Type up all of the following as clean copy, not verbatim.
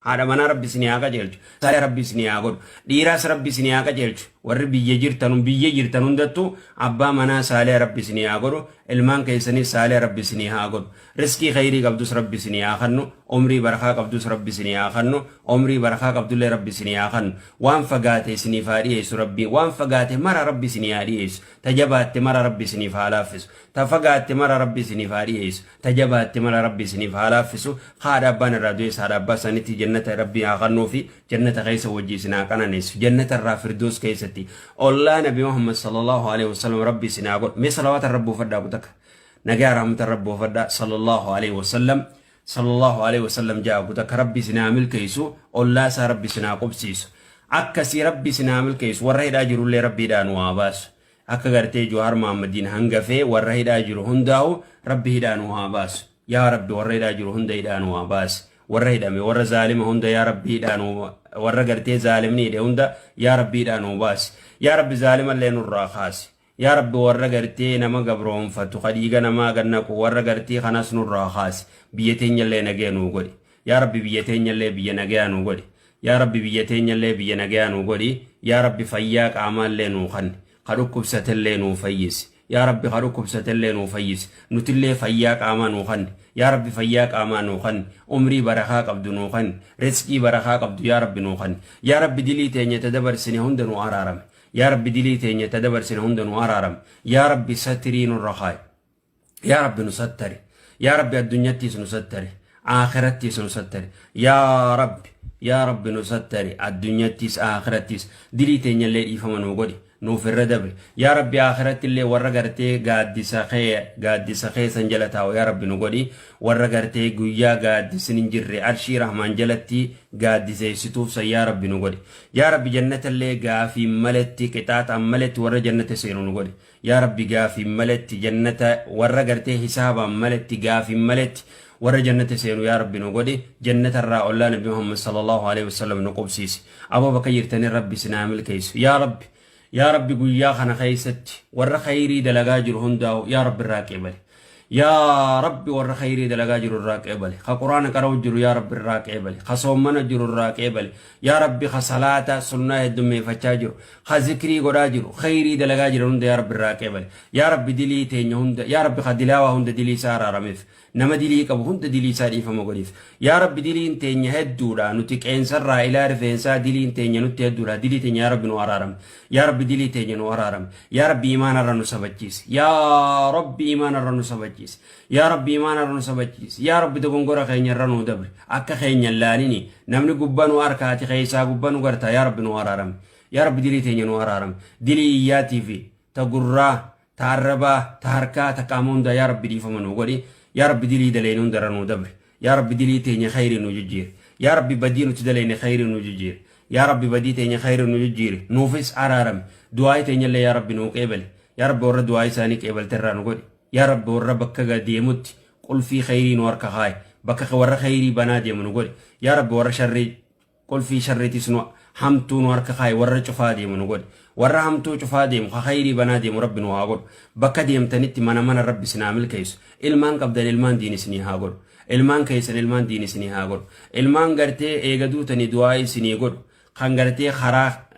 Haadha manaa Rabbi isinii haa qajeelchu. Saalee Rabbi isinii haa godhu. Dhiiraas Rabbi isinii haa qajeelchu. Warri biyya jirtan biyya jirtan hundattuu abbaa manaa saalee Rabbi isinii haa godhu. Ilmaan keessanis saalee Rabbi isinii haa godhu. Riskii khayrii qabdus Rabbi isinii haa kannu. Umrii barakaa qabdus Rabbi isinii haa kannu. Umrii barakaa qabdullee Rabbi isinii haa kannu. Waan fagaate isiniif haa dhiyeessu Rabbiin. Waan fagaate mara Rabbi isinii haa dhiyeessu. Ta jabaatte mara Rabbi isiniif haa laaffisu. Ta fagaatte mara Rabbi isiniif haa dhiyeessu. Ta jabaatte mara Rabbi isiniif haa laaffisu. Haadha abbaan irraa du'es haadha abbaa isaaniitti jannata Rabbi haa kannuufi jannata keessa wajji isin haa qananeessu. Jannata irraa firdoos keessatti ollaa Nabi Muhammad sallallahu alaihi wasallam Rabbi isin haa godhu. Mee salawaata irra buufadhaa kutaka. Nagaa rahmata irra buufadhaa sallallahu alaihi wasallam. Sallallahu alaihi wasallam ja'a kutaka Rabbi isin haa milkeessu, ollaa isaa Rabbi isin haa qubsiisu. Akkasii Rabbi isin haa milkeessu, warra hidhaa jirullee Rabbi hidhaa nu haa baasu. Akka gartee Jawaar Mahaammadiin hangafee warra hidhaa jiru hundaa'u Rabbi hidhaa nu haa baasu. Yaa Rabbi, warra hidhaa jiru hunda hidhaa nu haa baasi. Warra hidhame, warra zaalima hunda, yaa Rabbi, hidhaa nu, warra gartee zaalimni hidhe hunda, yaa Rabbi, hidhaa nu baasi. Yaa Rabbi, zaalimallee nurraa kaasi. Yaa Rabbi, warra gartee nama gabroonfatu, ka dhiiga namaa gannaqu, warra gartee kanas nurraa kaasi. Biyya teenyallee nagaya nuu godhi. Yaa Rabbi, biyya teenyallee biyya nagayaa nuu godhi. Yaa Rabbi, biyya teenyallee biyya nagayaa nuu godhi. Yaa Rabbi, fayyaa qaamaallee nuu kanni. Ka dhukkubsatellee nuu fayyisi. Yaa Rabbi, ka dhukkubsatellee nuu fayyisi. Nutillee fayyaa qaamaa nuu kanni. Yaa Rabbi, fayyaa qaamaa nuu kanni. Umrii barakaa qabdu nuu kanni. Rizqii barakaa qabdu, yaa Rabbi, nuu kanni. Yaa Rabbi, dilii teenya ta dabarsine hunda nuu araarame. Yaa Rabbi, dilii teenya ta dabarsine hunda nuu araarame. Yaa Rabbi, satirii nurra kaayi. Yaa Rabbi, nu sattari. Yaa Rabbi, addunyattiis nu sattari. Akhirattiis nu sattari. Yaa Rabbi, yaa Rabbi, nu sattari. Addunyattiis akhirattiis dilii teenyallee dhiifama nuu godhi. Nuuf irra dabri. Yaa Rabbi, akhirattillee warra gartee gaaddisa kee san jala taa'u, yaa Rabbi, nu godhi. Warra gartee guyyaa gaaddisni hin jirre arshii Rahmaan jalatti gaaddiseessituuf san, yaa Rabbi, nu godhi. Yaa Rabbi, jannatallee gaafiin maletti, qixaaxaan maletti warra jannata seenu nu godhi. Yaa Rabbi, gaafiin maletti jannata, warra gartee hisaabaan maletti, gaafiin maletti warra jannata seenu, yaa Rabbi, nu godhi. Jannatarraa ollaa Nabi Muhammad sallallahu alaihi wasallam nu qubsiisi. Aboo, bakka jirtanii Rabbi isin haa milkeessu. Yaa Rabbi, yaa Rabbi, guyyaa kana keessatti warra khayrii dalagaa jiru hundaa'u, yaa Rabbi, irraa qeebali. Yaa Rabbi, warra khayrii dalagaa jiru irraa qeebali. Ka Quraana qara'u jiru, yaa Rabbi, irraa qeebali. Ka soommana jiru irraa qeebali. Yaa Rabbi, ka salaata sunnaa heddummeeffachaa jiru, ka zikrii godhaa jiru, khayrii dalagaa jiran hunda, yaa Rabbi, irraa qeebali. Yaa Rabbi, dilii teenya hunda, yaa Rabbi, ka dilaawaa hunda dilii isaa araarameef. Nama dilii qabu hunda dilii isaa dhiifama godhiif. Yaa Rabbi, diliin teenya hedduudha. Nuti qeensarraa ilaa rifeensaa diliin teenya nutti hedduudha. Dilii teenya, yaa Rabbi, nu araarame. Yaa Rabbi, dilii teenya nu araarame. Yaa Rabbi, imaanarra nu sabachiisi. Yaa Rabbi, imaanarra nu sabachiisi. Yaa Rabbi, imaanarra nu sabachiisi. Yaa Rabbi, dogongora keenya irra nu dabri. Akka keenya laalini, namni gubbaa nu harkaati, keessaa gubbaa nu gartaa. Yaa Rabbi, nu araarame. Yaa Rabbi, dilii teenya nu araarame. Dilii iyyaatii fi ta gurraa, ta arrabaa, ta harkaa, ta qaama hundaa, yaa Rabbi, dhiifama nu godhi. Yaa Rabbi, dilii dalayne hundarra nu dabri. Yaa Rabbi, dilii teenya khayrii nu jijjiiri. Yaa Rabbi, badii nuti dalayne khayrii nu jijjiiri. Yaa Rabbi, badii teenya khayrii nu jijjiiri. Nuufis araarame. Du'aa teenyallee, yaa Rabbi, nuu qeebali. Yaa Rabbi, warra du'aa isaanii qeebalte irraa nu godhi. Yaa Rabbi, warra bakka deemutti qulfii khayrii nu harka kaaye. Bakka warra khayrii banaa deemu nu godhi. Yaa Rabbi, warra sharrii, qulfii sharriitis nu hamtuu nu harka kaaye, warra cufaa deemu nu godhi. Warra hamtuu cufaa deemu, ka khayrii banaa deemu, Rabbi nu haa godhu. Bakka deemtanitti mana mana Rabbi isin haa milkeessu. Ilmaan qabdan ilmaan diin isinii haa godhu. Ilmaan keessan ilmaan diin isinii haa godhu. Ilmaan gartee eega duutanii du'aa isinii godhu. Kan gartee karaa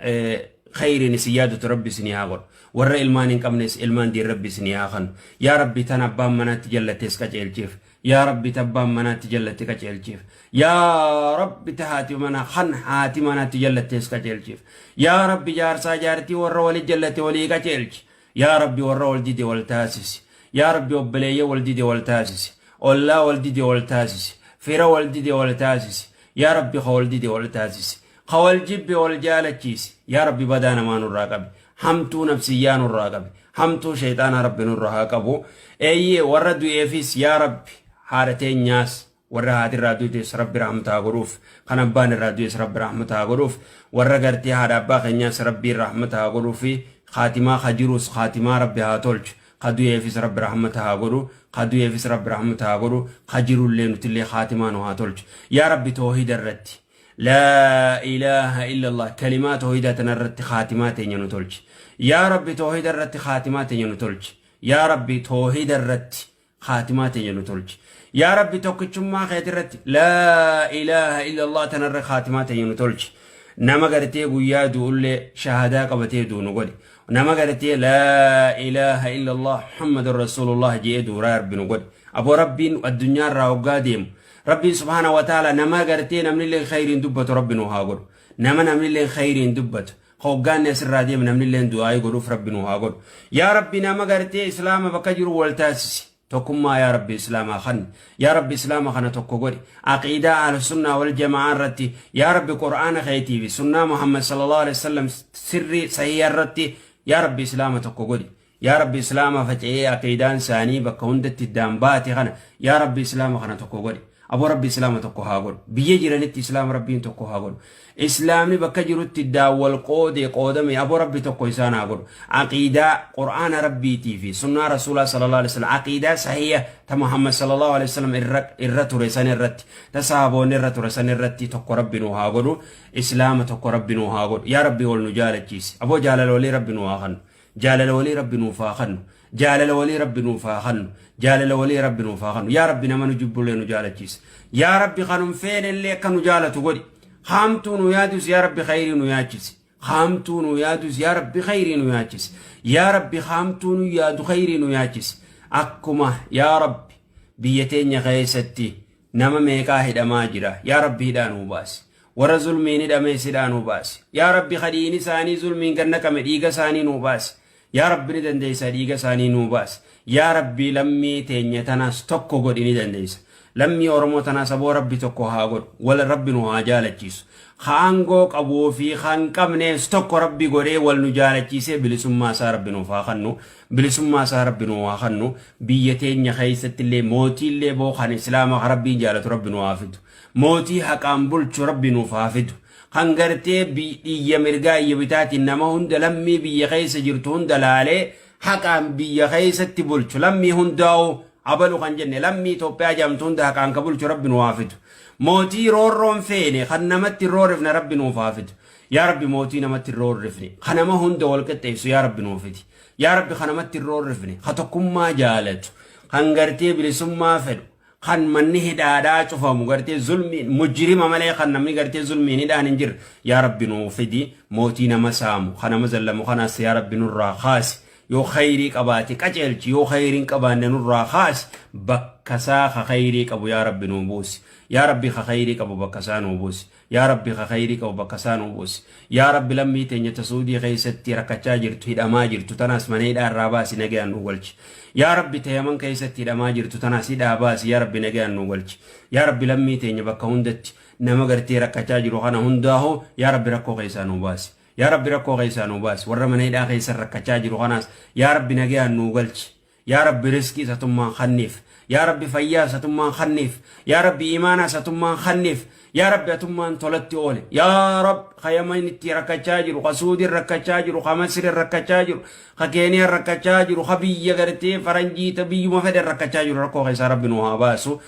khayriin isin yaadatu Rabbi isinii haa godhu. Warra ilmaan hin qabnes ilmaan diin Rabbi isinii haa kanu. Yaa Rabbi, tan abbaan manaatti jallattes qaceelchiif. Yaa Rabbi, ta abbaan manaatti jallatte qaceelchiif. Yaa Rabbi, ta haati mana kan haati manaatti jallattes qaceelchiif. Yaa Rabbi, jaarsaa jaartii warra wali jallate walii qaceelchi. Yaa Rabbi, warra wal dide wal taasisi. Yaa Rabbi, obboleeyyan wal dide wal taasisi. Ollaa wal dide wal taasisi. Fira wal dide wal taasisi. Yaa Rabbi, ka wal dide wal taasisi. Ka wal jibbe wal jaalachiisi. Yaa Rabbi, badaa namaa nurraa qabi. Hamtuu nafsiyyaa nurraa qabi. Hamtuu shayxaanaa Rabbi nurraa haa qabu. Eeyyee, warra du'eefis, yaa Rabbi, haadha teenyaas, warra haatirraa duutes Rabbi rahmata haa godhuuf. Kan abbaan irraa du'es Rabbi rahmata haa godhuuf. Warra gartee haadha abbaa keenyaas Rabbiin rahmata haa godhuufi, kaatimaa ka jirus kaatimaa Rabbi haa tolchu. Ka du'eefis Rabbi rahmata haa godhu. Ka du'eefis Rabbi rahmata haa godhu. Ka jirullee nutillee kaatimaa nu haa tolchu. Yaa Rabbi, toohida irratti, laa ilaaha illallah, kalimaa toohidaa tana irratti kaatimaa teenya nu tolchi. Yaa Rabbi, toohida irratti kaatimaa teenya nu tolchi. Yaa Rabbi, toohida irratti kaatimaa teenya nu tolchi. Yaa Rabbi, tokkichummaa keetirratti, laa ilaaha illallah tanarra kaatimaa ta'e nu tolchi. Nama gartee guyyaa du'ullee shahadaa qabatee du'u nu godhi. Nama gartee laa ilaaha illallah Muhammadun Rasuulullah je'ee du'u Rabbi nu godhi. Aboo, Rabbiin addunyaarraa hoggaa deemu, Rabbiin subhaana wa ta'ala nama gartee namnillee khayriin dubbatu Rabbi nu haa godhu. Nama namnillee khayriin dubbatu, hoggaanni asirraa deemu namnillee du'aayii godhuuf Rabbi nu haa godhu. Yaa Rabbi, nama gartee Islaama bakka jiru wal taasisi. Tokkummaa, yaa Rabbi, Islaamaa kan, yaa Rabbi, Islaama kana tokko godhi. Aqiidaa Ahlusunnaa wal Jamaa irratti, yaa Rabbi, Qur'aana keetii fi sunnaa Muhammad sallallahu alaihi wasallam sirrii sahiha irratti, yaa Rabbi, Islaama tokko godhi. Yaa Rabbi, Islaama faca'ee aqiidaan isaanii bakka hundatti iddaan baate kana, yaa Rabbi, Islaama kana tokko godhi. Aboo, Rabbi Islaama tokko haa godhu. Biyya jiranitti Islaama Rabbiin tokko haa godhu. Islaamni bakka jirutti iddaan wal qoode qoodame, aboo, Rabbi tokko isaan haa godhu. Aqiidaa Qur'aana Rabbiitii fi sunnaa Rasuulaa sallallahu alaihi wasallam, aqiidaa sahiha ta Muhammad sallallahu alaihi wasallam irra ture san irratti, ta sahaboonni irra ture san irratti tokko Rabbi nu haa godhu. Islaama tokko Rabbi nu haa godhu. Yaa Rabbi, wal nu jaalachiisi. Aboo, jaalala walii Rabbi nu haa kennu. Jaalala walii Rabbi nuuf haa kennu. Jaalala walii Rabbi nuuf haa kennu. Jaalala walii Rabbi nuuf haa kennu. Yaa Rabbi, nama nu jibbullee nu jaalachiisa. Yaa Rabbi, kanum feenellee akka nu jaalatu godhi. Haamtuu nu yaadus, yaa Rabbi, khayrii nu yaachisi. Haamtuu nu yaadus, yaa Rabbi, khayrii nu yaachisi. Yaa Rabbi, haamtuu nu yaadu khayrii nu yaachisi. Akkuma, yaa Rabbi, biyya teenya keessatti nama meeqaa hidhamaa jira. Yaa Rabbi, hidhaa nuu baasi. Warra zulmiin hidhamees hidhaa nuu baasi. Yaa Rabbi, kadhiin isaanii zulmiin gad naqame, dhiiga isaanii nuu baasi. Yaa Rabbi, ni dandeessa, dhiiga isaanii nuu baasi. Yaa Rabbi, lammii teenya tanaas tokko godhi, ni dandeessa. Lammii Oromoo tanaas, aboo, Rabbi tokko haa godhu. Wal Rabbi nu haa jaalachiisu. Aangoo qabuu fi kan qabnees tokko Rabbi godhee wal nu jaalachiisee bilisummaa isaa Rabbi nuuf haa kennu. Bilisummaa isaa Rabbi nu haa kennu. Biyya teenya keessatti illee mootiillee boo kan Islaamaa kan Rabbiin jaalatu Rabbi nu haa fidu. Mootii haqaan bulchu Rabbi nuuf haa fidu. Kan gartee biyya mirgaa iyya bitaatiin nama hunda, lammii biyya keessa jirtu hunda laalee haqaan biyya keessatti bulchu, lammii hundaa'u abalu kan jenne, lammii Itoophiyaa jedhamtu hunda haqaan ka bulchu Rabbi nu haa fidu. Mootii roorroon feene, kan namatti hin roorrifne Rabbi nuuf haa fidu. Yaa Rabbi, mootii namatti hin roorrifne, kan nama hunda wal qixxeessu, yaa Rabbi, nuuf fidi. Yaa Rabbi, kan namatti hin roorrifne, ka tokkummaa jaalatu, kan gartee bilisummaa fedhu, kan manni hidhaadhaa cufamu, gartee zulmiin mujrima malee kan namni gartee zulmiin hidhaan hin jirre, yaa Rabbi, nuu fidi. Mootii nama saamu, kan nama zallamu kanaas, yaa Rabbi, nurraa kaasi. Yoo khayrii qabaate qaceelchi, yoo khayrii hin qabaanne nurraa kaasi. Bakka isaa ka khayrii qabu, yaa Rabbi, nuu buusi. Yaa Rabbi, ka khayrii qabu bakka isaa nuu buusi. Yaa Rabbi, ka khayrii qabu bakka isaa nuu buusi. Yaa Rabbi, lammii teenya ta Suudii keessatti rakkachaa jirtu, hidhamaa jirtu tanaas mana hidhaa irraa baasi, nagayaan nuu galchi. Yaa Rabbi, ta Yaman keessatti hidhamaa jirtu tanaas hidhaa baasi, yaa Rabbi, nagayaan nuu galchi. Yaa Rabbi, lammii teenya bakka hundatti nama gartee rakkachaa jiru kana hundaahu, yaa Rabbi, rakkoo keessaa nuu baasi. Yaa Rabbi, rakkoo keessaa nuu baasi. Warra mana hidhaa keessa rakkachaa jiru kanaas, yaa Rabbi, nagayaan nuu galchi. Yaa Rabbi, riskii isatummaan kanniif. Yaa Rabbi, fayyaa isatummaan kanniif. Yaa Rabbi, imaanaa isatummaan kanniif. Yaa Rabbi, atummaan tolatti oole. Yaa Rabbi, ka Yaman itti rakkachaa jiru, ka Suudiin rakkachaa jiru, ka Masriin rakkachaa jiru, ka Keeniyaan rakkachaa jiru, ka biyya gartee faranjii ta biyyuma fedhan rakkachaa jiru, rakkoo keessaa Rabbi nu haa baasu.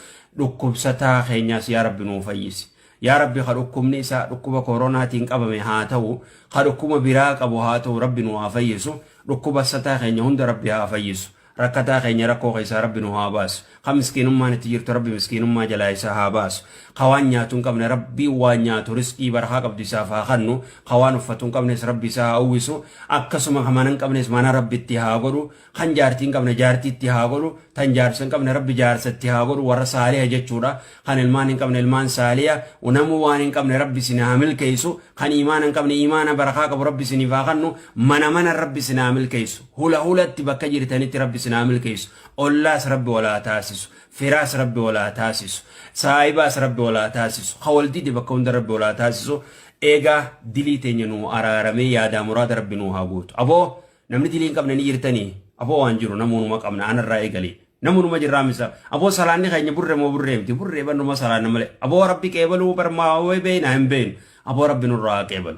Dhukkubsataa keenyaas, yaa Rabbi, nuu fayyisi. Yaa Rabbi, ka dhukkubni isaa dhukkuba koronaatiin qabame haa ta'u, ka dhukkuba biraa qabu haa ta'u, Rabbi nu haa fayyisu. Dhukkubasataa keenya hunda Rabbi haa fayyisu. Rakkataa keenya rakkoo keessaa Rabbi nu haa baasu. Ka miskiinummaan itti jirtu Rabbi miskiinummaa jalaa isaa haa baasu. Ka waan nyaatu hin qabne Rabbi waan nyaatu riskii barakaa qabdu isaaf haa kennu. Ka waan uffatu hin qabnes Rabbi isaa haa uwwisu. Akkasuma ka mana hin qabnes mana Rabbi itti haa godhu. Kan jaartii hin qabne jaartii itti haa godhu. Tan jaarsa hin qabne Rabbi jaarsa itti haa godhu, warra saaliha jechuudha. Kan ilmaan hin qabne ilmaan saaliha. Namuu waan hin qabne Rabbi isin haa milkeessu. Kan imaana hin qabne imaana barakaa qabu Rabbi isiniif haa kennu. Mana mana Rabbi isin haa milkeessu. Hula hulatti bakka jirtanitti Rabbi isin haa milkeessu. Ollaas Rabbi walaa taasisu. Firaas Rabbi walaa taasisu. Saahibaas Rabbi walaa taasisu. Ka wal dide bakka hunda Rabbi walaa taasisu. Eegaa dilii teenya nuu araaramee yaadaa muraada Rabbi nuu haa guutu. Aboo, namni dilii hin qabne ni jirtanii? Aboo, waan jiru namoonuma qabna, anarraa eegalee. Namoonuma jirraa misa. Aboo, salaanni keenya burre moo burree miti? Burree barnuma salaanna malee. Aboo, Rabbi qeebaluu barmaa way beekna hin beeknu. Aboo, Rabbi nurraa haa qeebalu.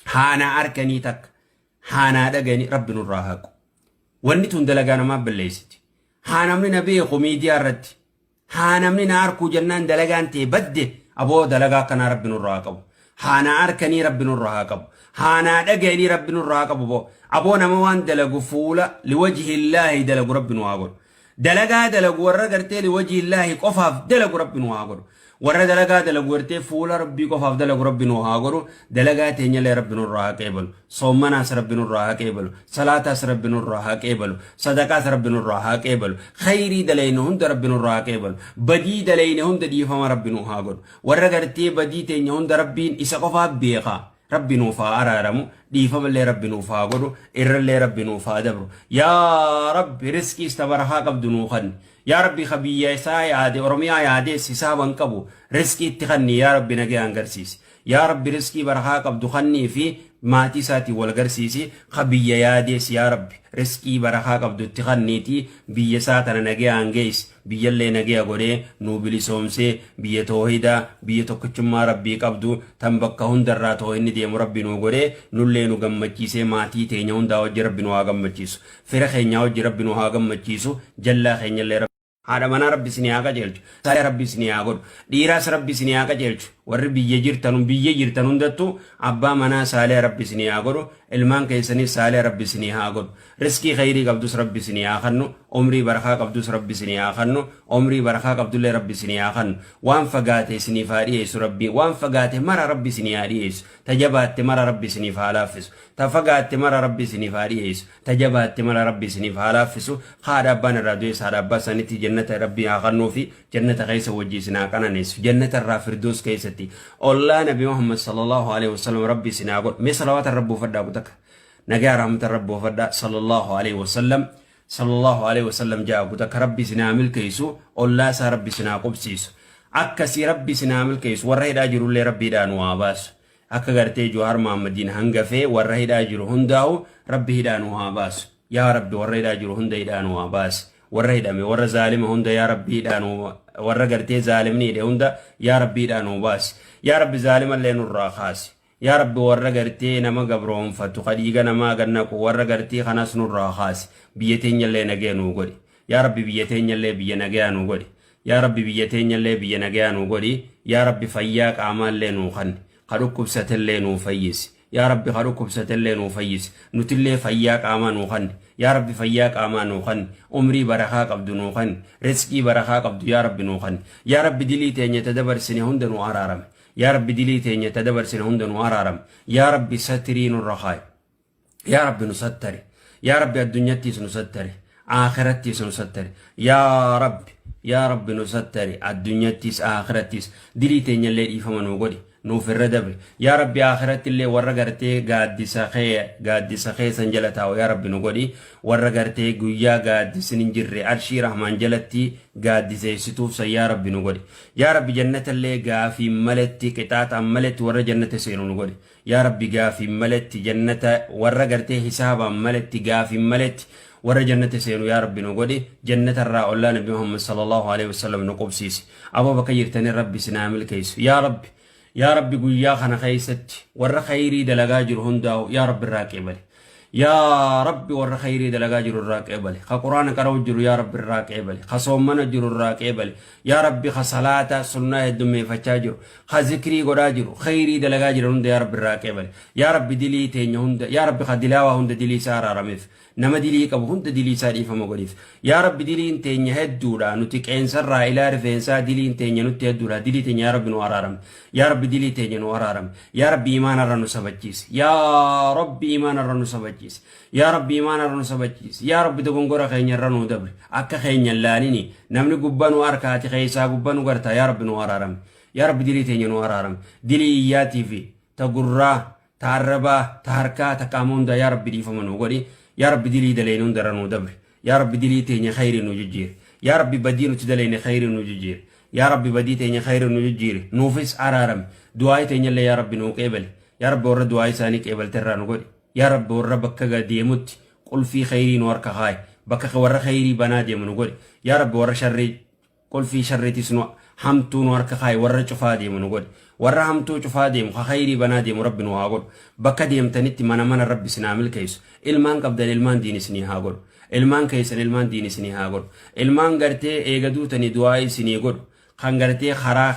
Haanaa arkanii takka. Haanaa dhaganii Rabbi nurraa haqu. Wanni tun dalagaa namaa balleessiti. Haa namni na beeku miidiyaa irratti. Haa namni na arkuu jennaan dalagaan ta'e badde. Aboo, dalagaa akkanaa Rabbi nurraa haa qabu. Haa na arkanii Rabbi nurraa haa qabu. Haa naa dhaga'anii Rabbi nurraa haa qabu boo. Aboo, nama waan dalagu fuula liwajhillaahi dalagu Rabbi nu haa godhu. Dalagaa dalagu warra gartee liwajiillaahi qofaaf dalagu Rabbi nu haa godhu. Warra dalagaa dalagu gartee fuula Rabbii qofaaf dalagu Rabbi nu haa godhu. Dalagaa teenyallee Rabbi nurraa haa qeebalu. Soommanaas Rabbi nurraa haa qeebalu. Salaataas Rabbi nurraa haa qeebalu. Sadaqaas Rabbi nurraa haa qeebalu. Khayrii dalayne hunda Rabbi nurraa haa qeebalu. Badii dalayne hunda dhiifama Rabbi nu haa godhu. Warra gartee badii teenya hunda Rabbiin isa qofaaf beeka. Rabbi nuuf haa araaramu, dhiifamallee Rabbi nuuf haa godhu, irrallee Rabbi nuuf haa dabru. Yaa Rabbi riskiis ta barakaa qabdu nuu kanni. Yaa Rabbi ka biyya isaa yaade Oromiyaa yaadees hisaaba hin qabu riskii itti kanni yaa Rabbi nagayaan garsiisi. Yaa Rabbi riskii barakaa qabdu kannii fi maatii isaatiin wal garsiisi ka biyya yaadees yaa Rabbi riskii barakaa qabdu itti kanniitii biyya isaa tana nagayaan geessi. Biyyallee nageya godhee nuu bilisoomsee biyya toohidaa biyya tokkichummaa Rabbii qabdu tan bakka hundarraa toohinni deemu Rabbi nuu godhee nullee nu gammachiisee maatii teenya hundaa wajji Rabbi nu haa gammachiisu fira keenyaa wajji Rabbi nu haa gammachiisu jallaa keenyallee Rabbi Haadha manaa Rabbi isinii haa qajeelchu. Saaliha Rabbi isinii haa godhu. Dhiiraas Rabbi isinii haa qajeelchu. Warri biyya jirtan biyya jirtan hundattuu abbaa manaa saaliha Rabbi isinii haa godhu. Ilmaan keessanis saaliha Rabbi isinii haa godhu. Riskii kheyrii qabdus Rabbi isinii haa khannu, umrii barakaa qabdus Rabbi isinii haa khannu, umrii barakaa qabdullee Rabbi isinii haa khannu. Waan fagaate isiniif haa dhiyeessu Rabbiin, waan fagaate mara Rabbi isinii haa dhiyeessu. Ta jabaatte mara Rabbi isiniif haa laaffisu. Ta fagaatte mara Rabbi isiniif haa dhiyeessu. Ta jabaatte mara Rabbi isiniif haa laaffisu. Haadha abbaan irraa du'es haadha abbaa isaaniitti jannata Rabbi haa khannuufi, jannata keessa wajji isin haa qananeessu. Jannata irraa firdoos keessatti ollaa Nabi Muhammad sallallahu alaihi wasallam Rabbi isin haa godhu. Mee salawaata irra buufadhaa kutakka. Nagaa rahmata rabbi buufadha sallallahu alaihi wasallam sallallahu alaihi wasallam ja'a kutakka Rabbi isin haa milkeessu, ollaa isaa Rabbi isin haa qubsiisu, akkasii Rabbi isin haa milkeessu. Warra hidhaa jirullee Rabbi hidhaa nu haa baasu, akka gartee Jawaar Mahaammadiin hangafee warra hidhaa jiru hundaa'u Rabbi hidhaa nu haa baasu. Yaa Rabbi, warra hidhaa jiru hunda hidhaa nu haa baasi. Warra hidhame, warra zaalima hunda, yaa Rabbi hidhaa nu, warra gartee zaalimni hidhe hunda, yaa Rabbi hidhaa nu baasi. Yaa Rabbi, zaalimallee nurraa kaasi. Yaa Rabbi, warra gartee nama gabroonfatu, ka dhiiga namaa gad naqu, warra gartee kanas nurraa kaasi. Biyya teenyallee nagaya nuu godhi. Yaa Rabbi, biyya teenyallee biyya nagayaa nuu godhi. Yaa Rabbi, biyya teenyallee biyya nagayaa nuu godhi. Yaa Rabbi, fayyaa qaamaallee nuu kanni. Ka dhukkubsatellee nuu fayyisi. Yaa Rabbi, ka dhukkubsatellee nuu fayyisi. Nutillee fayyaa qaamaa nuu kanni. Yaa Rabbi, fayyaa qaamaa nuu kanni. Umrii barakaa qabdu nuu kanni. Rizqii barakaa qabdu yaa Rabbi nuu kanni. Yaa Rabbi, dilii teenya ta dabarsine hunda nuu araarami. Yaa Rabbi, dilii teenya ta dabarsine hunda nu araaram. Yaa Rabbi, satirii nurra kaayi. Yaa Rabbi, nu sattari. Yaa Rabbi, addunyattiis nu sattari. Akhirattiis nu sattari. Yaa Rabbi, yaa Rabbi, nu sattari. Addunyattiis akhirattiis dilii teenyallee dhiifama nuu godhi. Nuuf irra dabri. Yaa Rabbi, akhiratti illee warra gartee gaaddisa keessan jala taa'u yaa Rabbi nu godhi. Warra gartee guyyaa gaaddisni hin jirre arshii Rahmaan jalatti gaaddiseessituuf san yaa Rabbi nu godhi. Yaa Rabbi, jannatallee gaafiin maletti, qixaaxaan maletti warra jannata seenu nu godhi. Yaa Rabbi, gaafiin maletti jannata, warra gartee hisaabaan maletti, gaafiin maletti warra jannata seenu yaa Rabbi nu godhi. Jannatarraa ollaa Nabi Muhammad sallallahu alaihi wasallam nu qubsiisi. Aboo, bakka jirtanii Rabbi isin haa milkeessu. Yaa Rabbi, yaa Rabbi, guyyaa kana keessatti warra khayrii dalagaa jiru hundaa'u yaa Rabbi irraa qeebali. Yaa Rabbi, warra khayrii dalagaa jiru irraa qeebali. Ka Quraana qara'u jiru yaa Rabbi irraa qeebali. Ka soommana jiru irraa qeebali. Yaa Rabbi, ka salaata sunnaa heddummeeffachaa jiru, ka zikrii godhaa jiru, khayrii dalagaa jiran hunda yaa Rabbi irraa qeebali. Yaa Rabbi, dilii teenya hunda, yaa Rabbi, ka dilaawaa hunda dilii isaa araarameef. Nama dilii qabu hunda dilii isaa dhiifama godhiif. Yaa Rabbi, diliin teenya hedduudha. Nuti qeensarraa ilaa rifeensaa diliin teenya nutti hedduudha. Dilii teenya yaa Rabbi nu araarame. Yaa Rabbi, dilii teenya nu araarame. Yaa Rabbi, imaanarra nu sabachiisi. Yaa Rabbi, imaanarra nu sabachiisi. Yaa Rabbi, imaanarra nu sabachiisi. Yaa Rabbi, dogongora keenya irra nu dabri. Akka keenya hin laalini. Namni gubbaa nu harkaati keessaa gubbaa nu gartaa. Yaa Rabbi, nu araarame. Yaa Rabbi, dilii teenya nu araarame. Dilii iyyaatii fi ta gurraa, ta arrabaa, ta harkaa, ta qaama hundaa yaa Rabbi dhiifama nuu godhi. Yaa Rabbi, dilii dalayne hundarra nuu dabri. Yaa Rabbi, dilii teenya khayrii nu jijjiiri. Yaa Rabbi, badii nuti dalayne khayrii nu jijjiiri. Yaa Rabbi, badii teenya khayrii nu jijjiiri. Nuufis araarami. Du'aa'ii teenyallee yaa Rabbi nuu qeebali. Yaa Rabbi, warra du'aa'ii isaanii qeebalte irraa nu godhi. Yaa Rabbi, warra bakka deemutti qulfii khayrii nu harka kaayi. Bakka warra khayrii banaa deemu nu godhi. Yaa Rabbi, warra sharrii qulfii sharriitis nu hamtuu nu harka kaayi, warra cufaa deemu nu godhi. Warra hamtuu cufaa deemu, ka khayrii banaa deemu Rabbi nu haa godhu. Bakka deemtanitti mana mana Rabbi isin haa milkeessu. Ilmaan qabdan ilmaan diin isinii haa godhu. Ilmaan keessan ilmaan diin isinii haa godhu. Ilmaan gartee eega duutanii du'aa isinii godhu. Kan gartee karaa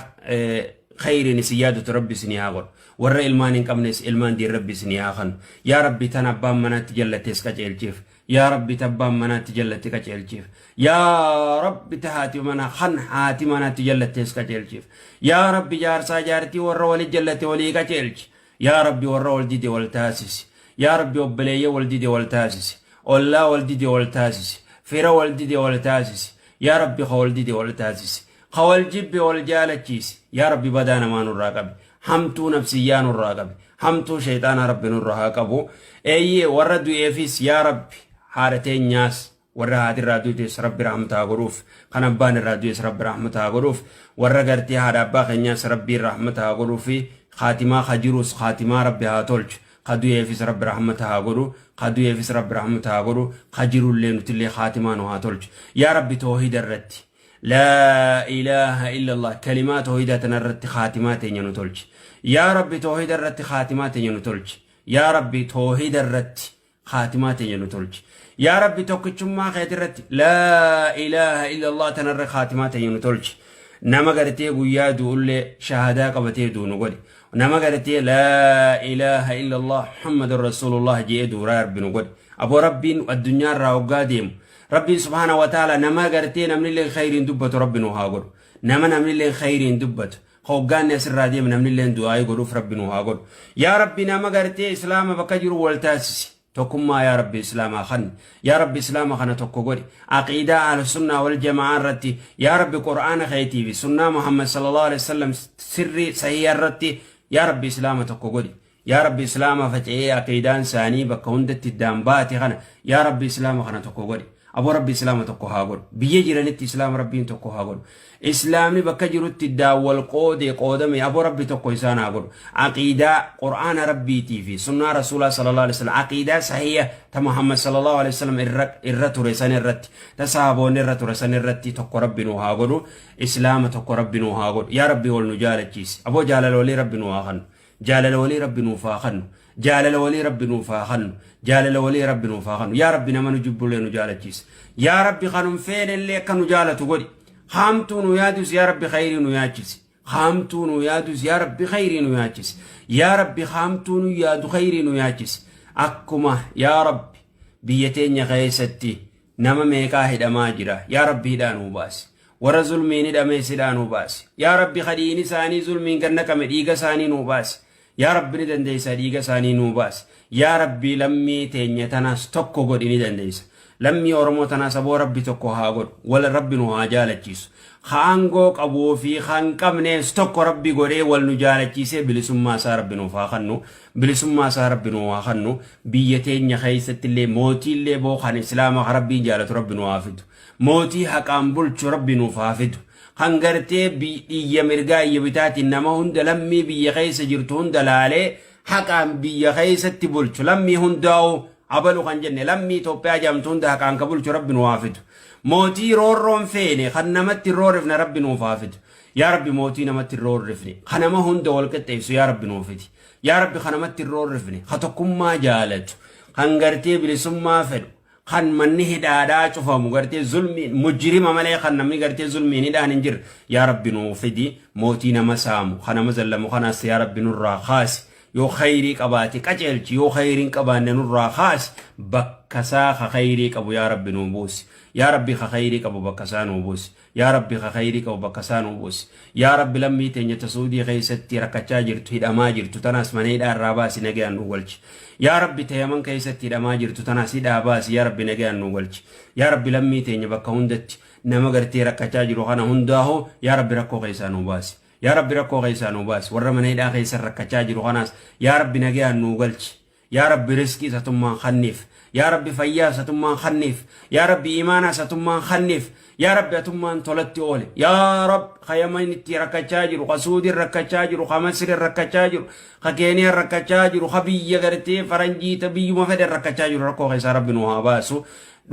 khayriin isin yaadatu Rabbi isinii haa godhu. Warra ilmaan hin qabnes ilmaan diin Rabbi isinii haa kennu. Yaa Rabbi, tan abbaan manaatti jallattes qaceelchiif. Yaa Rabbi, tabbaan manaatti jallatti qaceelchiif. Yaa Rabbi, ta haati mana kan haati manaatti jallattees qaceelchiif. Yaa Rabbi, jaarsaa jaartii warra wali jallate walii qaceelchi. Yaa Rabbi, warra wal dide wal taasisi. Yaa Rabbi, obboleeyyan wal dide wal taasisi. Ollaa wal dide wal taasisi. Fira wal dide wal taasisi. Yaa Rabbi, ka wal dide wal taasisi. Ka wal jibbe wal jaalachiisi. Yaa Rabbi, badaa namaa nurraa qabi. Hamtuu nafsiyyaa nurraa qabi. Hamtuu shayxaanaa Rabbi nurraa haa qabu. Eeyyee, warra du'eefis, yaa Rabbi, haadha teenyaas, warra haatirraa duutes Rabbi rahmata haa godhuuf. Kan abbaan irraa du'es Rabbi rahmata haa godhuuf. Warra gartee haadha abbaa keenyaas Rabbiin rahmata haa godhuufi, kaatimaa ka jirus kaatimaa Rabbi haa tolchu. Ka du'eefis Rabbi rahmata haa godhu. Ka du'eefis Rabbi rahmata haa godhu. Ka jirullee nutillee kaatimaa nu haa tolchu. Yaa Rabbi, toohida irratti, laa ilaaha illallah, kalimaa toohidaa tana irratti kaatimaa teenya nu tolchi. Yaa Rabbi, toohida irratti kaatimaa teenya nu tolchi. Yaa Rabbi, toohida irratti kaatimaa teenya nu tolchi. Yaa Rabbi, tokkichummaa keeti irratti, laa ilaaha illallah tanarra kaatimaa teenya nu tolchi. Nama gartee guyyaa du'ullee shahadaa qabatee du'u nu godhi. Nama gartee laa ilaaha illallah Muhammadun rasuulullah je'ee du'u Rabbi nu godhi. Aboo, Rabbiin addunyaa irraa hoggaa deemu, Rabbiin subhaana wa ta'ala nama gartee namnillee khayriin dubbatu Rabbi nu haa godhu. Nama namnillee khayriin dubbatu, hoggaanni asirraa deemu namnillee du'aayii godhuuf Rabbi nu haa godhu. Yaa Rabbi, nama gartee Islaama bakka jiru wal taasisi. Tokkummaa, yaa Rabbi, Islaamaa kan, yaa Rabbi, Islaama kana tokko godhi. Aqiidaa Ahlusunnaa wal Jamaa irratti, yaa Rabbi, Qur'aana keetii fi sunnaa Muhammad sallallahu alaihi wasallam sirrii sahiha irratti, yaa Rabbi, Islaama tokko godhi. Yaa Rabbi, Islaama faca'ee aqiidaan isaanii bakka hundatti iddaan baate kana, yaa Rabbi, Islaama kana tokko godhi. Aboo, Rabbi Islaama tokko haa godhu. Biyya jiranitti Islaama Rabbiin tokko haa godhu. Islaamni bakka jirutti iddaan wal qoode qoodame, aboo, Rabbi tokko isaan haa godhu. Aqiidaa Qur'aana Rabbiitii fi sunnaa Rasuulaa sallallahu alaihi wasallam, aqiidaa sahiha ta Muhammad sallallahu alaihi wasallam irra ture san irratti, ta sahaboonni irra ture san irratti tokko Rabbi nu haa godhu. Islaama tokko Rabbi nu haa godhu. Yaa Rabbi, wal nu jaalachiisi. Aboo, jaalala walii Rabbi nu haa kennu. Jaalala walii Rabbi nuuf haa kennu. Jaalala walii Rabbi nuuf haa kennu. Jaalala walii Rabbi nuuf haa kennu. Yaa Rabbi, nama nu jibbullee nu jaalachiisi. Yaa Rabbi, kanum feenellee akka nu jaalatu godhi. Haamtuu nu yaadus, yaa Rabbi, khayrii nu yaachisi. Haamtuu nu yaadus, yaa Rabbi, khayrii nu yaachisi. Yaa Rabbi, haamtuu nu yaadu khayrii nu yaachisi. Akkuma, yaa Rabbi, biyya teenya keessatti nama meeqaa hidhamaa jira. Yaa Rabbi, hidhaa nuu baasi. Warra zulmiin hidhamees hidhaa nuu baasi. Yaa Rabbi, kadhiin isaanii zulmiin gad naqame dhiiga isaanii nuu baasi. Yaa Rabbi, ni dandeessa, dhiiga isaanii nuu baasi. Yaa Rabbi, lammii teenya tanaas tokko godhi, ni dandeessa. Lammii Oromoo tanaas, aboo, Rabbi tokko haa godhu. Wal Rabbi nu haa jaalachiisu. Ka aangoo qabuu fi kan qabnees tokko Rabbi godhee wal nu jaalachiisee bilisummaa isaa Rabbi nuuf haa kennu. Bilisummaa isaa Rabbi nu haa kennu. Biyya teenya keessatti illee mootiillee boo kan Islaama kan Rabbiin jaalatu Rabbi nu haa fidu. Mootii haqaan bulchu Rabbi nuuf haa fidu. Kan gartee biyya mirgaa iyya bitaatiin nama hunda, lammii biyya keessa jirtu hunda laalee haqaan biyya keessatti bulchu, lammii hundaa'u abalu kan jenne, lammii Itoophiyaa jedhamtu hunda haqaan ka bulchu Rabbi nu haa fidu. Mootii roorroon feene, kan namatti hin roorrifne Rabbi nuuf haa fidu. Yaa Rabbi, mootii namatti hin roorrifne, kan nama hunda wal qixxeessu, yaa Rabbi, nuuf fidi. Yaa Rabbi, kan namatti hin roorrifne, ka tokkummaa jaalatu, kan gartee bilisummaa fedhu, kan manni hidhaadhaa cufamu, gartee zulmiin mujrima malee kan namni gartee zulmiin hidhaan hin jirre, yaa Rabbi, nuu fidi. Mootii nama saamu, kan nama zallamu kanaas, yaa Rabbi, nurraa kaasi. Yoo khayrii qabaate qaceelchi, yoo khayrii hin qabaanne nurraa kaasi. Bakka isaa ka khayrii qabu, yaa Rabbi, nuu buusi. Yaa Rabbi, ka khayrii qabu bakka isaa nuu buusi. Yaa Rabbi, ka khayrii qabu bakka isaa nuu buusi. Yaa Rabbi, lammii teenya ta Suudii keessatti rakkachaa jirtu, hidhamaa jirtu tanaas mana hidhaa irraa baasi, nagayaan nuu galchi. Yaa Rabbi, ta Yaman keessatti hidhamaa jirtu tanaas hidhaa baasi, yaa Rabbi, nagayaan nuu galchi. Yaa Rabbi, lammii teenya bakka hundatti nama gartee rakkachaa jiru kana hundaahu, yaa Rabbi, rakkoo keessaa nuu baasi. Yaa Rabbi, rakkoo keessaa nuu baasi. Warra mana hidhaa keessa rakkachaa jiru kanaas, yaa Rabbi, nagayaan nuu galchi. Yaa Rabbi, riskii isatummaan kanniif. Yaa Rabbi, fayyaa isatummaan kanniif. Yaa Rabbi, imaanaa isatummaan kanniif. Yaa Rabbi, atummaan tolatti oole. Yaa Rabbi, ka Yaman itti rakkachaa jiru, ka Suudiin rakkachaa jiru, ka Masriin rakkachaa jiru, ka Keeniyaan rakkachaa jiru, ka biyya gartee faranjii ta biyyuma fedhan rakkachaa jiru, rakkoo keessaa Rabbi nu haa baasu.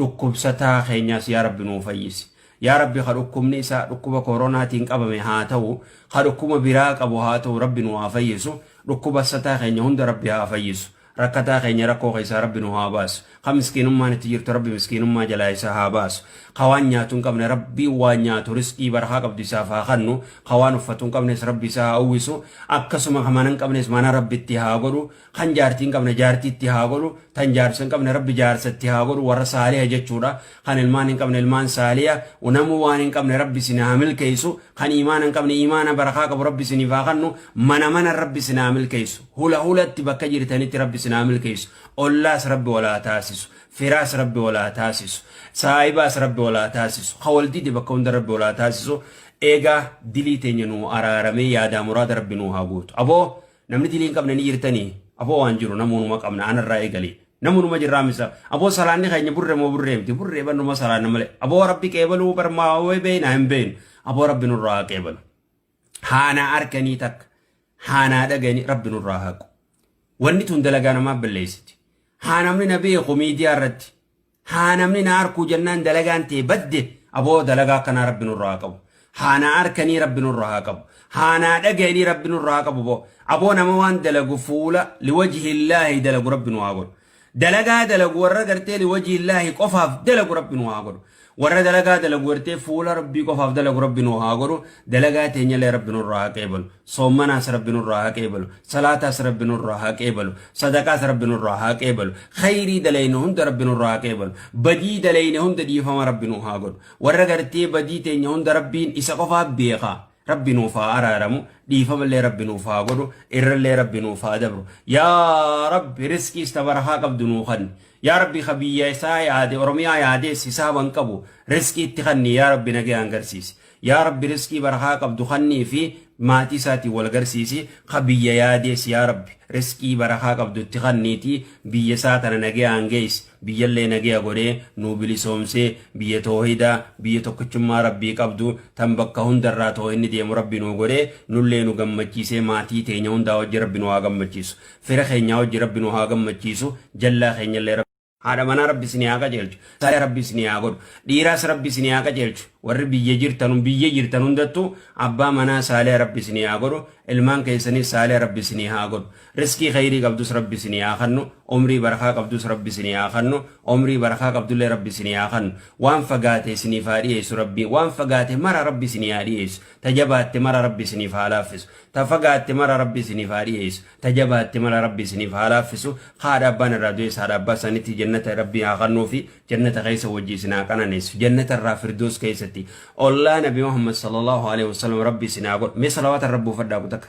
Dhukkubsataa keenyaas, yaa Rabbi, nuu fayyisi. Yaa Rabbi, ka dhukkubni isaa dhukkuba koronaatiin qabame haa ta'u, ka dhukkuba biraa qabu haa ta'u, Rabbi nu haa fayyisu. Dhukkuba sataa keenya hunda Rabbi haa fayyisu. Rakkataa keenya rakkoo keessaa Rabbi nu haa baasu. Ka miskiinummaan itti jirtu Rabbi miskiinummaa jalaa isa haa baasu. Ka waan nyaatu hin qabne Rabbiin waan nyaatu risqii barakaa qabdu isaaf haa kannu. Ka waan uffatu hin qabnes Rabbi isa haa uwwisu. Akkasuma ka mana hin qabnes mana Rabbi itti haa godhu. Kan jaartii hin qabne jaartii itti haa godhu. Tan jaarsa hin qabne Rabbi jaarsa itti haa godhu. Warra saaliha jechuudha. Kan ilmaan hin qabne ilmaan saaliha. Namuu waan hin qabne Rabbi isin haa milkeessu. Kan iimaana hin qabne iimaana barakaa qabu Rabbi isiniif haa kannu. Mana mana Rabbi isin haa milkeessu. Hula hulatti bakka jirtanitti Rabbi isin haa milkeessu. Ollaas Rabbi wal haa taasisu. Firaas Rabbi wal haa taasisu. Saahibaas Rabbi wal haa taasisu. Ka wal dide bakka hunda Rabbi wal haa taasisu. Eegaa dilii teenya nuu araaramee yaadaa muraada Rabbi nuu haa guutu. Aboo namni dilii hin qabne ni jirtanii? Aboo waan jiru namoonuma qabna anarraa eegali. Namoonuma jirraa misa. Aboo salaanni keenya burre moo burree miti? Burree bannuma salaanna malee. Aboo Rabbi qeebaluu barmaa beeyna hin beeynu. Aboo Rabbi nurraa haa qeebalu. Haanaa arkanii takka. Haanaa dhaganii Rabbi nurraa haqu. Wanni tun dalagaa namaa balleessiti. Haa namni na beeku miidiyaa irratti. Haa namni na arkuu jennaan dalagaan tee badde aboo dalagaa akkanaa Rabbi nurraa haa qabu. Haa na arkanii Rabbi nurraa haa qabu. Haa naa dhagayanii Rabbi nurraa haa qabu boo. Aboo nama waan dalagu fuula liwajhillaahi dalagu Rabbi nu haa godhu. Dalagaa dalagu warra gartee liwajhillaahi qofaaf dalagu Rabbi nu haa godhu. Warra dalagaa dalagu gartee fuula Rabbii qofaaf dalagu Rabbi nu haa godhu. Dalagaa teenyallee Rabbi nurraa haa qeebalu. Soommanaas Rabbi nurraa haa qeebalu. Salaataas Rabbi nurraa haa qeebalu. Sadaqaas Rabbi nurraa haa qeebalu. Khayrii dalayne hunda Rabbi nurraa haa qeebalu. Badii dalayne hunda dhiifama Rabbi nu haa godhu. Warra gartee badii teenya hunda Rabbiin isa qofaaf beeka. Rabbi nuuf haa araaramu, dhiifamallee Rabbi nuuf haa godhu, irrallee Rabbi nuuf haa dabru. Yaa Rabbi riskiis ta barakaa qabdu nuu kanni. Yaa Rabbi ka biyya isaa yaade Oromiyaa yaadees hisaaba hin qabu riskii itti kanni yaa Rabbi nagayaan garsiisi. Yaa Rabbi riskii barakaa qabdu kannii fi maatii isaatiin wal garsiisi ka biyya yaadees yaa Rabbi riskii barakaa qabdu itti kanniitii biyya isaa tana nagayaan geessi. Biyyallee nageya godhee nuu bilisoomsee biyya toohidaa biyya tokkichummaa Rabbii qabdu tan bakka hundarraa toohinni deemu Rabbi nuu godhee nullee nu gammachiisee maatii teenya hundaa wajji Rabbi nu haa gammachiisu. Fira keenyaa wajji Rabbi nu haa gammachiisu. Jallaa keenyallee Rabbi. Haadha manaa Rabbi isinii haa qajeelchu. Saaliha Rabbi isinii haa godhu. Dhiiraas Rabbi isinii haa qajeelchu. Warri biyya jirtan biyya jirtan hundattuu abbaa manaa saaliha Rabbi isinii haa godhu. Ilmaan keessanis saaliha Rabbi isinii haa godhu. Riskii kheyrii qabdus Rabbi isinii haa khannu, umrii barakaa qabdus Rabbi isinii haa khannu, umrii barakaa qabdullee Rabbi isinii haa khannu. Waan fagaate isiniif haa dhiyeessu Rabbiin, waan fagaate mara Rabbi isinii haa dhiyeessu. Ta jabaatte mara Rabbi isiniif haa laaffisu. Ta fagaatte mara Rabbi isiniif haa dhiyeessu. Ta jabaatte mara Rabbi isiniif haa laaffisu. Haadha abbaan irraa du'es haadha abbaa isaaniitti jannata Rabbi haa khannuufi, jannata keessa wajji isin haa qananeessu. Jannata irraa firdoos keessatti ollaa Nabi Muhammad sallallahu alaihi wasallam Rabbi isin haa godhu. Mee salawaata irra buufadhaa kutakka.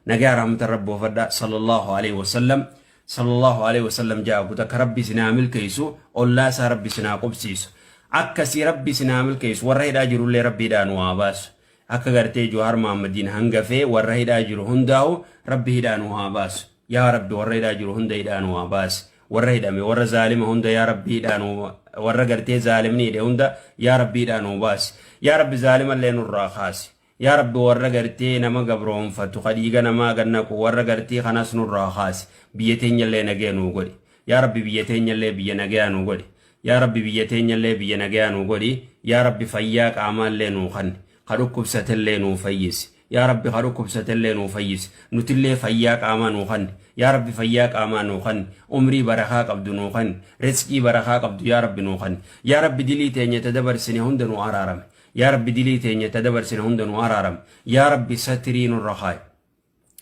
Nagaa rahmata rabbi buufadha sallallahu alaihi wasallam sallallahu alaihi wasallam ja'a kuta ka rabbi isin haa milkeessu ollaa isaa rabbi isin haa qubsiisu akkasii rabbi isin haa milkeessu. Warra hidhaa jirullee rabbi hidhaa nu haa baasu. Akka gartee Jawaar Mahaammadiin hangafee warra hidhaa jiru hundaa'u rabbi hidhaa nu haa baasu. Yaa rabbi warra hidhaa jiru hunda hidhaa nu haa baasi. Warra hidhame warra zaalima hunda yaa rabbi hidhaa nu warra gartee zaalimni hidhe hunda yaa rabbi hidhaa nu baasi. Yaa rabbi zaalimallee nurraa kaasi. Yaa Rabbi warra gartee nama gabroonfatu ka dhiiga namaa gad naqu warra gartee kanas nurraa kaasi. Biyya teenyallee nagaya nuu godhi. Yaa Rabbi biyya teenyallee biyya nagayaa nuu godhi. Yaa Rabbi biyya teenyallee biyya nagayaa nuu godhi. Yaa Rabbi fayyaa qaamaallee nuu kanni. Ka dhukkubsatellee nuu fayyisi. Yaa Rabbi ka dhukkubsatellee nuu fayyisi. Nutillee fayyaa qaamaa nuu kanni. Yaa Rabbi fayyaa qaamaa nuu kanni. Umrii barakaa qabdu nuu kanni. Rizqii barakaa qabdu yaa Rabbi nuu kanni. Yaa Rabbi dilii teenya ta dabarsine hunda nuu araarami. Yaa Rabbi dilii teenya ta dabarsine hunda nu araaram. Yaa Rabbi satirii nurra kaayi.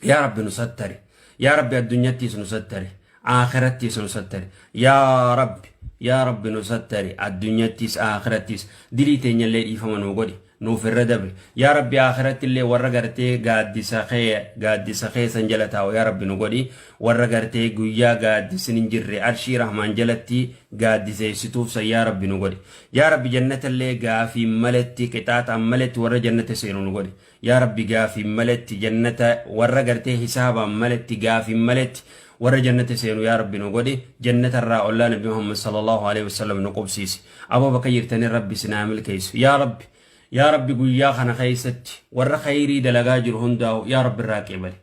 Yaa Rabbi nu sattari. Yaa Rabbi addunyattiis nu sattari. Akhirattiis nu sattari. Yaa Rabbi yaa Rabbi nu sattari addunyattiis akhirattiis dilii teenyallee dhiifama nuu godhi. Nuuf irra dabri. Yaa Rabbi akhiratti illee warra gartee gaaddisa kee gaaddisa kee san jala taa'u yaa Rabbi nu godhi. Warra gartee guyyaa gaaddisni hin jirre arshii rahmaan jalatti gaaddiseessituuf san yaa Rabbi nu godhi. Yaa Rabbi jannatallee gaafiin maletti qixaaxaan maletti warra jannata seenu nu godhi. Yaa Rabbi gaafiin maletti jannata warra gartee hisaabaan maletti gaafiin maletti warra jannata seenu yaa Rabbi nu godhi. Jannatarraa ollaa Nabi Muhammad sallallahu alaihi wasallam nu qubsiisi. Aboo bakka jirtanii Rabbi isin haa milkeessu. Yaa Rabbi yaa Rabbi guyyaa kana keessatti warra khayrii dalagaa jiru hundaa'u yaa Rabbi irraa qeebali.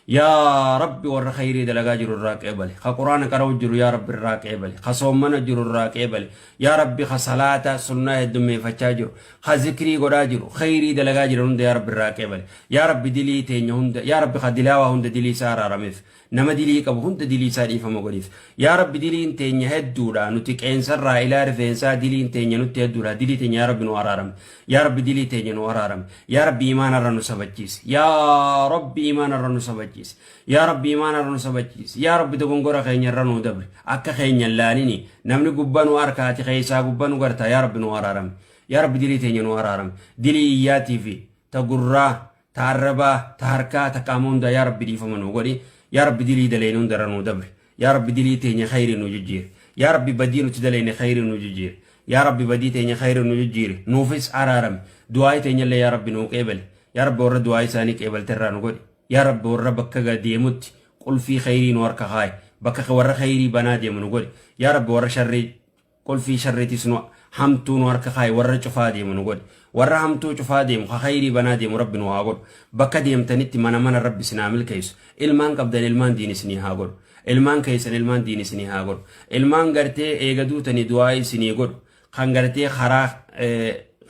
Yaa Rabbi, warra khayrii dalagaa jiru irraa qeebale. Ka Quraana qara'u jiru, yaa Rabbi, irraa qeebale. Ka soommana jiru irraa qeebale. Yaa Rabbi, ka salaata sunnaa heddummeeffachaa jiru, ka zikrii godhaa jiru, khayrii dalagaa jiran hunda, yaa Rabbi, irraa qeebale. Yaa Rabbi, dilii teenya hunda, yaa Rabbi, ka dilaawaa hunda dilii isaa araarameef. Nama dilii qabu hunda dilii isaa dhiifama godhiif. Yaa Rabbi, diliin teenya hedduudha. Nuti qeensarraa ilaa rifeensaa diliin teenya nutti hedduudha. Dilii teenya, yaa Rabbi, nu araarame. Yaa Rabbi, dilii teenya nu araarame. Yaa Rabbi, imaanarra nu sabachiisi. Yaa Rabbi, imaanarra nu sabachiisi. Yaa Rabbi, imaanarra nu sabachiisi. Yaa Rabbi, dogongora keenya irra nu dabre. Akka keenya hin laalini. Namni gubbaa nu harkaati, keessaa gubbaa nu gartaa. Yaa Rabbi, nu araarame. Yaa Rabbi, dilii teenya nu araarame. Dilii iyyaatii fi ta gurraa, ta arrabaa, ta harkaa, ta qaama hundaa, yaa Rabbi, dhiifama nu godhi. Yaa Rabbi, dilii dalayne hundarra nu dabre. Yaa Rabbi, dilii teenya khayrii nu jijjiiri. Yaa Rabbi, badii nuti dalayne khayrii nu jijjiiri. Yaa Rabbi, badii teenya khayrii nu jijjiiri. Nuufis araarame. Du'aa teenyallee, yaa Rabbi, nuu qeebale. Yaa Rabbi, warra du'aa isaanii qeebalte irraa nu godhi. Yaa Rabbi, warra bakka deemutti qulfii khayrii nu harka kaaye. Bakka warra khayrii banaa deemu nu godhi. Yaa Rabbi, warra sharrii, qulfii sharriitis nu hamtuu nu harka kaaye, warra cufaa deemu nu godhi. Warra hamtuu cufaa deemu, ka khayrii banaa deemu, Rabbi nu haa godhu. Bakka deemtanitti mana mana Rabbi isinaa milkeessu. Ilmaan qabdan ilmaan diin isinii haa godhu. Ilmaan keessan ilmaan diin isinii haa godhu. Ilmaan gartee eega duutanii du'aa isinii godhu. Kan gartee karaa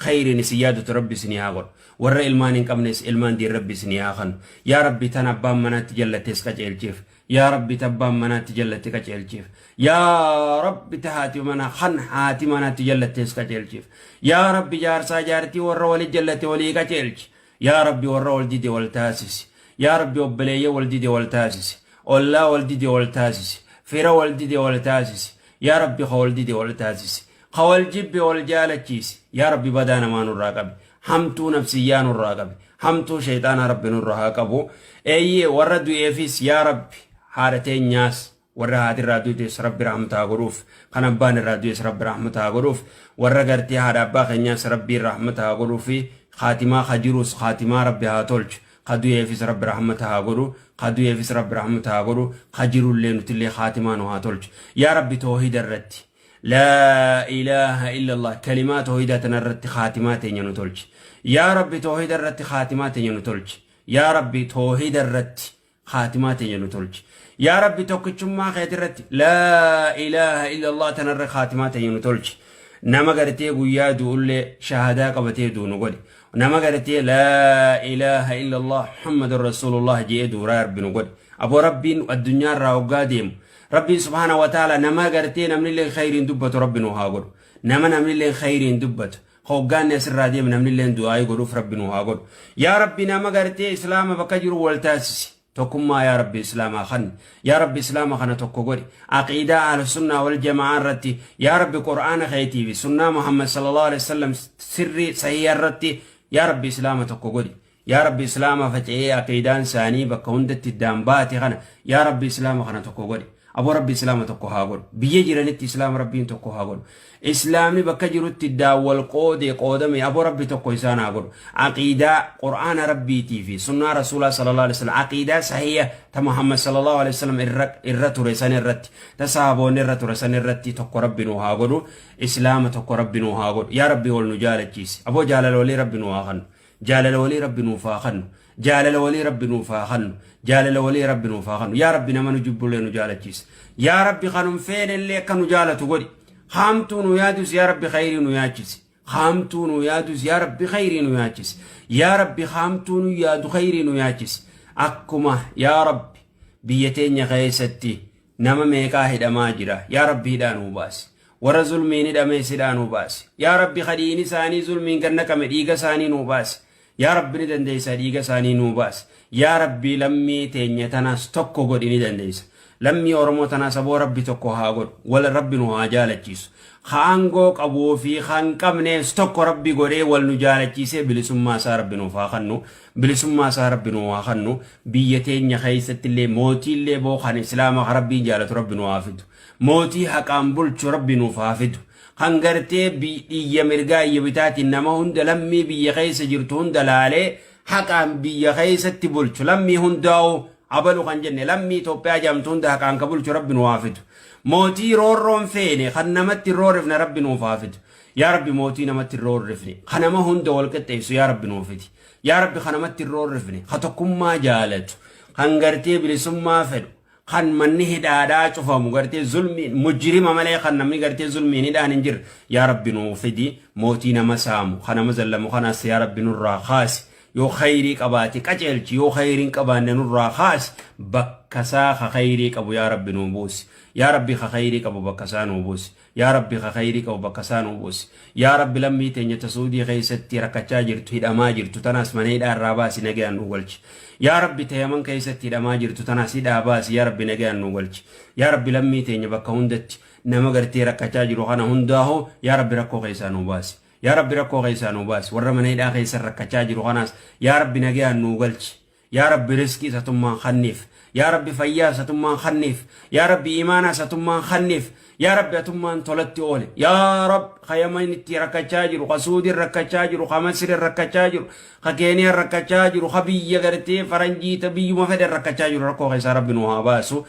khayriin isin yaadatu Rabbi isinii haa godhu. Warra ilmaan hin qabnes ilmaan diin Rabbi isinii haa kennu. Yaa Rabbi, tan abbaan manaatti jallattes qaceelchiif. Yaa Rabbi, ta abbaan manaatti jallatte qaceelchiif. Yaa Rabbi, ta haati mana kan haati manaatti jallattees qaceelchiif. Yaa Rabbi, jaarsaa jaartii warra walit jallatte walii qaceelchi. Yaa Rabbi, warra wal dide wal taasisi. Yaa Rabbi, obboleeyya wal dide wal taasisi. Ollaa wal dide wal taasisi. Fira wal dide wal taasisi. Yaa Rabbi, ka wal dide wal taasisi. Ka wal jibbe wal jaalachiisi. Yaa Rabbi, badaa namaa nurraa qabi. Hamtuu nafsiyyaa nurraa qabi. Hamtuu shayxaanaa Rabbi nurraa haa qabu. Eeyyee, warra du'eefis, yaa Rabbi, haadha teenyaas, warra haati irraa duutes Rabbi rahmata haa godhuuf. Kan abbaan irraa du'es Rabbi rahmata haa godhuuf. Warra gartee haadha abbaa keenyaas Rabbiin rahmata haa godhuufi, kaatimaa ka jirus kaatimaa Rabbi haa tolchu. Ka du'eefis Rabbi rahmata haa godhu. Ka du'eefis Rabbi rahmata haa godhu. Ka jirullee nutillee kaatimaa nu haa tolchu. Yaa Rabbi, toohida irratti, laa ilaaha illallah, kalimaa toohidaa tana irratti kaatimaa teenya nu tolchi. Yaa Rabbi, toohida irratti kaatimaa teenya nu tolchi. Yaa Rabbi, toohida irratti kaatimaa teenya nu tolchi. Yaa Rabbi, tokkichummaa keeti irratti, laa ilaaha illallah tanarra kaatimaa teenya nu tolchi. Nama gartee guyyaa du'ullee shahadaa qabatee du'u nu godhi. Nama gartee laa ilaaha illallah Muhammadun rasuulullah je'ee du'u, Rabbi, nu godhi. Aboo, Rabbiin addunyaarraa hoggaa deemu, Rabbiin subhaana wa ta'ala nama gartee namnillee khayriin dubbatu Rabbi nu haa godhu. Nama namnillee khayriin dubbatu, hoggaanni asirraa deemu namnillee du'aayii godhuuf Rabbi nu haa godhu. Yaa Rabbi, nama gartee Islaama bakka jiru wal taasisi. Tokkummaa, yaa Rabbi, Islaamaa kan, yaa Rabbi, Islaama kana tokko godhi. Aqiidaa Ahlusunnaa wal Jamaa irratti, yaa Rabbi, Qur'aana keetii fi sunnaa Muhammad sallallahu alaihi wasallam sirrii sahiha irratti, yaa Rabbi, Islaama tokko godhi. Yaa Rabbi, Islaama faca'ee aqiidaan isaanii bakka hundatti iddaan baate kana, yaa Rabbi, Islaama kana tokko godhi. Aboo, Rabbi Islaama tokko haa godhu. Biyya jiranitti Islaama Rabbiin tokko haa godhu. Islaamni bakka jirutti iddaan wal qoode qoodame, aboo, Rabbi tokko isaan haa godhu. Aqiidaa Qur'aana Rabbiitii fi sunnaa Rasuulaa sallallahu alaihi wasallam, aqiidaa sahiha ta Muhammad sallallahu alaihi wasallam irra ture san irratti, ta sahaboonni irra ture san irratti tokko Rabbi nu haa godhu. Islaama tokko Rabbi nu haa godhu. Yaa Rabbi, wal nu jaalachiisi. Aboo, jaalala walii Rabbi nu haa kennu. Jaalala walii Rabbi nuuf haa kennu. Jaalala walii Rabbi nuuf haa kennu. Jaalala walii Rabbi nuuf haa kennu. Yaa Rabbi, nama nu jibbullee nu jaalachiisi. Yaa Rabbi, kanum feenellee akka nu jaalatu godhi. Haamtuu nu yaadus, yaa Rabbi, khayrii nu yaachisi. Haamtuu nu yaadus, yaa Rabbi, khayrii nu yaachisi. Yaa Rabbi, haamtuu nu yaadu khayrii nu yaachisi. Akkuma, yaa Rabbi, biyya teenya keessatti nama meeqaa hidhamaa jira. Yaa Rabbi, hidhaa nuu baasi. Warra zulmiin hidhamees hidhaa nuu baasi. Yaa Rabbi, ka dhiigni isaanii zulmiin gad naqame dhiiga isaanii nuu baasi. Yaa Rabbi, ni dandeessa, dhiiga isaanii nuu baasi. Yaa Rabbi, lammii teenya tanaas tokko godhi, ni dandeessa. Lammii Oromoo tanaas, aboo, Rabbi tokko haa godhu. Wal Rabbi nu haa jaalachiisu. Ka aangoo qabuu fi kan qabnees tokko Rabbi godhee wal nu jaalachiisee bilisummaa isaa Rabbi nuuf haa kennu. Bilisummaa isaa Rabbi nu haa kennu. Biyya teenya keessatti illee mootiillee boo kan Islaama kan Rabbiin jaalatu Rabbi nu haa fidu. Mootii haqaan bulchu Rabbi nuuf haa fidu. Kan gartee biyya mirgaa iyya bitaatiin nama hunda, lammii biyya keessa jirtu hunda laalee haqaan biyya keessatti bulchu, lammii hundaa'u abalu kan jenne, lammii Itoophiyaa jedhamtu hunda haqaan ka bulchu Rabbi nu haa fidu. Mootii roorroon feene, kan namatti hin roorrifne, Rabbi nuuf haa fidu. Yaa Rabbi, mootii namatti hin roorrifne, kan nama hunda wal qixxeessu, yaa Rabbi, nuuf fidi. Yaa Rabbi, kan namatti hin roorrifne, ka tokkummaa jaalatu. Kan gartee bilisummaa fedhu, kan manni hidhaadhaa cufamu, gartee zulmiin mujrima malee kan namni gartee zulmiin hidhaan hin jirre yaa Rabbi nuu fidi. Mootii nama saamu, kan nama zallamu kanaas yaa Rabbi nurraa kaasi. Yoo khayrii qabaate qaceelchi, yoo khayrii hin qabaanne nurraa kaasi. Bakka isaa ka khayrii qabu yaa Rabbi nuu buusi. Yaa Rabbi, ka khayrii qabu bakka isaa nuu buusi. Yaa Rabbi, ka khayrii qabu bakka isaa nuu buusi. Yaa Rabbi, lammii teenya ta Suudii keessatti rakkachaa jirtu, hidhamaa jirtu tanaas mana hidhaa irraa baasi, nagayaan nuu galchi. Yaa Rabbi, ta Yaman keessatti hidhamaa jirtu tanaas hidhaa baasi, yaa Rabbi, nagayaan nuu galchi. Yaa Rabbi, lammii teenya bakka hundatti nama gartee rakkachaa jiru kana hundaahuu yaa Rabbi rakkoo keessaa nuu baasi. Yaa Rabbi, rakkoo keessaa nuu baasi. Warra mana hidhaa keessa rakkachaa jiru kanaas yaa Rabbi nagayaan nuu galchi. Yaa Rabbi, riskii isatummaan kanniif. Yaa Rabbi, fayyaa isatummaan kanniif. Yaa Rabbi, imaanaa isatummaan kanniif. Yaa Rabbi, atummaan tolatti oole. Yaa Rabbi, ka Yaman itti rakkachaa jiru, ka Suudiin rakkachaa jiru, ka Masriin rakkachaa jiru, ka Keeniyaan rakkachaa jiru, ka biyya gartee faranjii ta biyyuma fedhan rakkachaa jiru rakkoo keessaa Rabbi nuu haa baasu.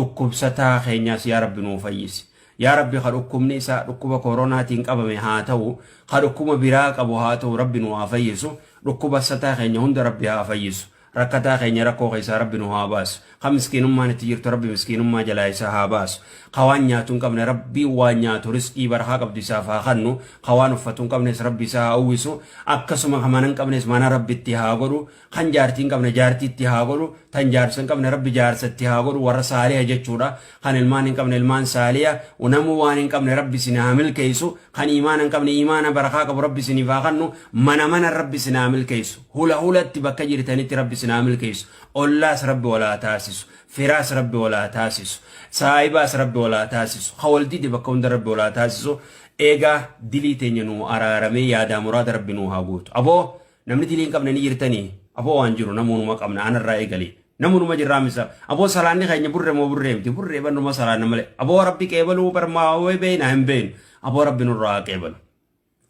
Dhukkubsataa keenyaas yaa Rabbi nuu fayyisi. Yaa Rabbi, ka dhukkubni isaa dhukkuba koronaatiin qabame haa ta'u, ka dhukkuba biraa qabu haa ta'u, Rabbi nu haa fayyisu. Dhukkubasataa keenya hunda Rabbi haa fayyisu. Rakkataa keenya rakkoo keessaa Rabbi nu haa baasu. Ka miskiinummaan itti jirtu Rabbi miskiinummaa jalaa isaa haa baasu. Ka waan nyaatu hin qabne Rabbi waan nyaatu rizqii barakaa qabdu isaaf haa kennu. Ka waan uffatu hin qabnes Rabbi isaa haa uwwisu. Akkasuma ka mana hin qabnes mana Rabbi itti haa godhu. Kan jaartii hin qabne jaartii itti haa godhu. Tan jaarsa hin qabne Rabbi jaarsa itti haa godhu, warra saaliha jechuudha. Kan ilmaan hin qabne ilmaan saaliha. Namuu waan hin qabne Rabbi isin haa milkeessu. Kan imaana hin qabne imaana barakaa qabu Rabbi isiniif haa kennu. Mana mana Rabbi isin haa milkeessu. Hula hulatti bakka jirtanitti Rabbi isin haa milkeessu. Ollaas Rabbi walaa taasisu. Firaas Rabbi walaa taasisu. Saahibaas Rabbi walaa taasisu. Ka wal dide bakka hunda Rabbi walaa taasisu. Eegaa dilii teenya nuu araaramee yaadaa muraada Rabbi nuu haa guutu. Aboo, namni dilii hin qabne ni jirtanii? Aboo, waan jiru namoonuma qabna, anarraa eegali. Namoonuma jirraa misa. Aboo, salaanni keenya burre moo burree miti? Burree barnuma salaanna malee. Aboo, Rabbi qeebaluu barmaa wayii beekna hin beeknu. Aboo, Rabbi nurraa haa qeebalu.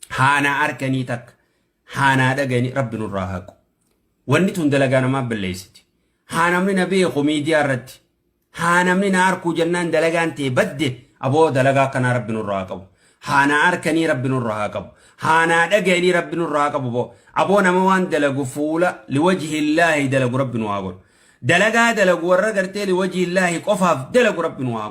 Haanaa arkanii takka. Haanaa dhaganii Rabbi nurraa haqu. Wanni tun dalagaa namaa balleessiti. Haa namni na beeku miidiyaa irratti. Haa namni na arkuu jennaan dalagaan tee badde. Aboo, dalagaa akkanaa Rabbi nurraa haa qabu. Haa na arkanii Rabbi nurraa haa qabu. Haa naa dhaga'anii Rabbi nurraa haa qabu boo. Aboo, nama waan dalagu fuula liwajhillaahi dalagu Rabbi nu haa godhu. Dalagaa dalagu warra gartee liwajhillaahi qofaaf dalagu Rabbi nu haa godhu.